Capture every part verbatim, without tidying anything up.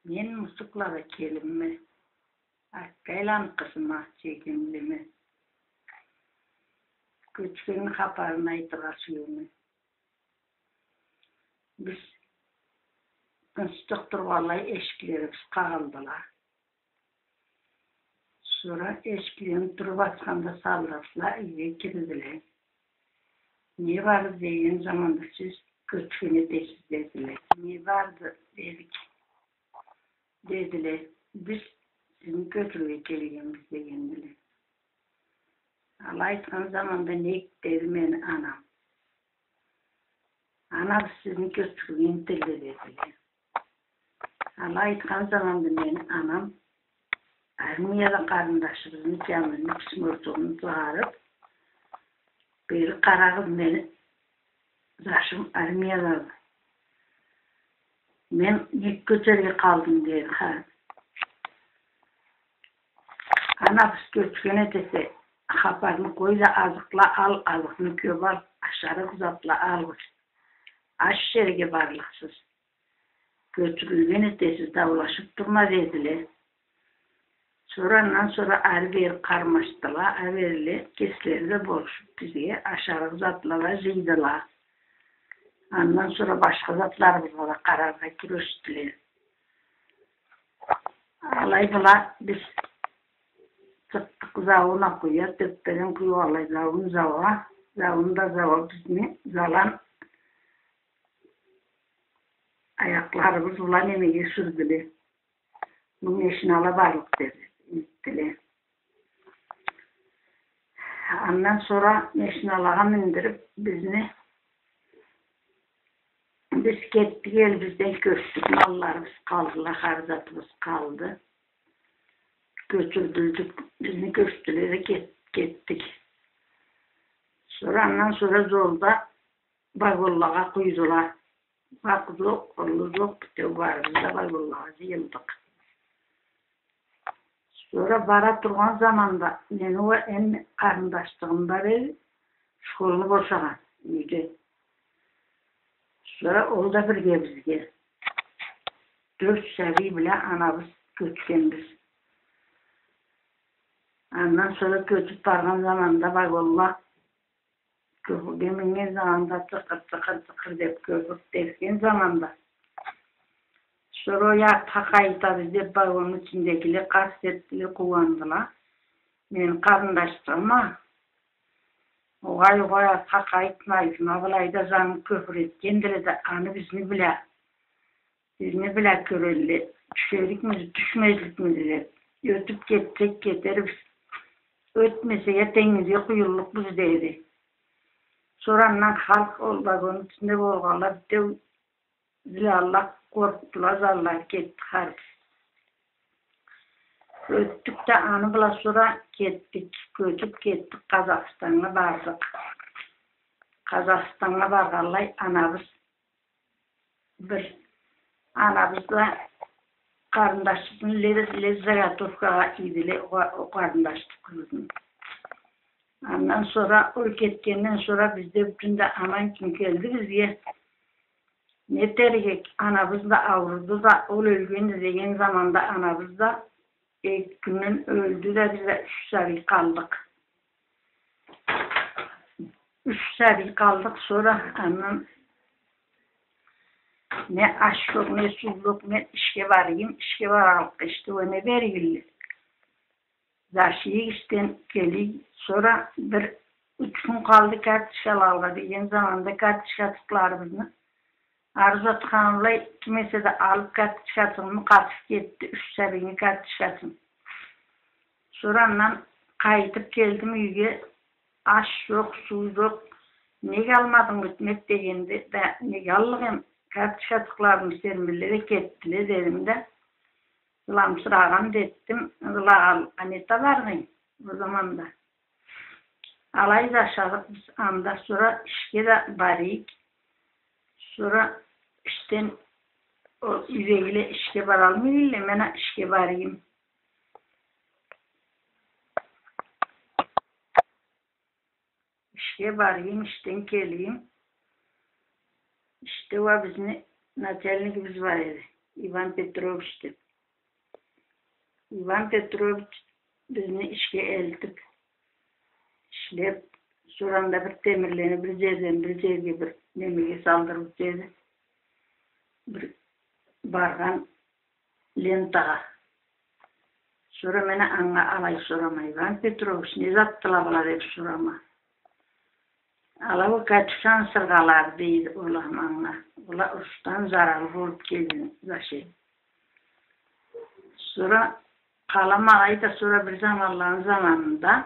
Мен Мусукълада келинме, Аккайланы къызыма, Чегенлиме. Кёчгенни хапарын айтыргъа сюеме. Биз тынч тургъанлай эшиклерибиз къагъылдыла. Сора эшиклени туруб ачханда, солдатла юйге кирдиле. Не барды деген заманда, сиз кёчген этесиз дедиле. Не барды дедик, дедиле. Биз сизни кёчюрюрге келгенбиз дегендиле. Алай айтхан заманда нек деди мени анам. Анабыз сизни кёчюрюрге интилди дедиле. Алай айтхан заманда мени анам армияда къарындашыбызны джанлыны письмосун чыгъарыб, бери къарагъыз, мени зашым армиядады. Мен нек кёчерге къалдым деди, ха. Анабыз кёчген этесе, хапарны къой да, азыкъла ал, азыкъны кёб ал, ашарыкъ затла алгъыз. Аш ишерге барлыкъсыз. Кёчюрюлген этесиз, даулашыб турма дедиле. Сора андан сора ары-бери къармашдыла, ары-бери кеслери да болушуб бизге ашарыкъ затла да джыйдыла. Андан сора башха затларыбызгъа да къараргъа кюрешдиле. Алай была биз чыкъдыкъ зауун къуя, тёппеден къуюу алай зауун зауа, зауун да зауа бизни залан аякъларыбыз бла немеге сюрдюле. Бу машинала барлыкъ деди, нетдиле. Андан сора машиналагъа миндириб бизни, биз кетдик, элибизден кёчдюк, малларыбыз къалдыла, хар затыбыз къалды. Кёчюрдюлдюк, бизни кёчдюле да кет-, кетдик. Сора андан сора джолда вагонлагъа къуйдула. Бакъ джокъ, къуллу джокъ, битеу барыбыз да вагонлагъа джыйылдыкъ. Сора бара тургъан заманда мени уа эм къарындашчыгъым бар эди, школну бошагъан юйде. Сора ол да бирге бизге. Дёрт сабий бла анабыз кёчгенбиз. Андан сора кёчюб баргъан заманда вагонла кёпюрге минген заманда чыкъыр, чыкъыр, чыкъыр деб кёпюр тебген заманда, сора артха къайтабыз деб, вагонну ичиндегиле къарс этдиле, къууандыла. Мени къарындашчыгъым а, огъай, огъай, артха къайтмайбыз, ма былайда заны кёпюр этгендиле да, аны бизни бла Бизни бла кёрелле, тюшерикмиди, тюшмезликмиди деб. Ётюб кетсек кетербиз, ётмесек а тенгизге къуюллукъбуз, деди. Сора андан халкъ ол вагонну ичинде болгъанла битеу злялла, къоркъдула, заллары кетди хариси. Ётдюк да, аны бла сора кетдик, кёчюб кетдик, Къазахстаннга бардыкъ. Къазахстаннга баргъанлай анабыз бир анабыз бла къарындашыбызны ле-, лесозаготовкагъа ийдиле, о, о къарындашыбызны. Андан сора, ол кетгенден сора бизде бютюн да аман кюн келди бизге. Не этерик, анабыз да ауруду да, ол ёлгенди деген заманда анабыз да эки кюнден ёлдю да, биз да юч сабий къалдыкъ. Юч сабий къалдыкъ, сора андан не аш джокъ, не суу джокъ, мен ишге барайым, ишге бараллыкъгъа ишде уа не берийле. Зашиик, ишден келейик, сора бир юч кюн къалды карточкала алгъа деген заманда карточкачыкъларыбызны Арзу атханымлай, ким эсе да алып карточкачыгъымы, къатып кетди, юч сабийни карточкачын. Сора андан къайтып келдим юйге, аш жокъ, суу жокъ. Неге алмадынг, Итмет, дегенде да, неге аллыкъ эм, карточкачыкъларым сермелле да кетдиле, дедим да, жыламсырагъан да этдим. Жылагъанлыкъгъа не табарыкъ эм ол заманда? Алай зашадыкъ биз анда, сора ишге да барайыкъ. Сора ишден, ол юйдегиле ишге баралмай эдиле, мен а ишге барайым. Ишге барайым, ишден келейим. Ишде уа бизни начальнигибиз бар эди. Иван Петрович деп. Иван Петрович бизни ишге элтип, ишлеп, сора анда бир темирлени бир жерден бир жерге бир немеге салдырып эди. Бир баргъан лентагъа. Сора мен анга алай сорама: «Иван Петрович, не затдыла была?» — деп сорама. «Ала ол капюшон сыргъалары, — дейди ол а манга. — Ол а урушдан заралы болуп келген зашей». Сора къалам алай да, сора бир заманланы заманында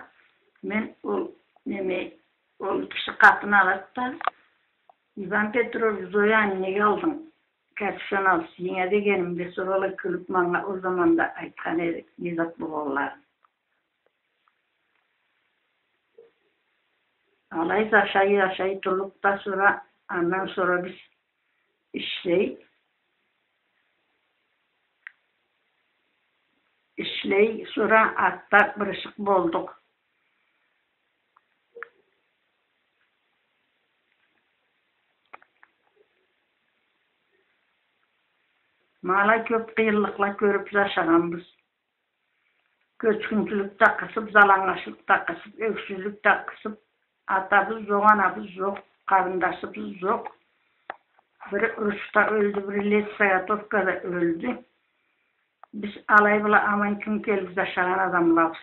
мен ол неме, ол киши къатын алат да: «Иван Петрович, Зояны неге алдынг? Капюшон ал, сингнге», — дегенимде, сора ол а кюлюп манга ол заманда айтхан эди не зат болгъанларын. Алай зашай, зашай турдукъ да, сора, андан сора биз ишлей, ишлей, сора артда бир ышыкъ болдукъ. Ма алай кёп къыйынлыкъла кёрюп зашагъанбыз. Кёчгюнчюлюк да къысып, заланнгачлыкъ да къысып, ёксюзлюк да къысып, атабыз зокъ, анабыз зокъ, къарындашыбыз зокъ. Бири урушда ёлдю, бири лесозаготовкада ёлдю. Биз алай бла аман кюн келип зашагъан адамлабыз.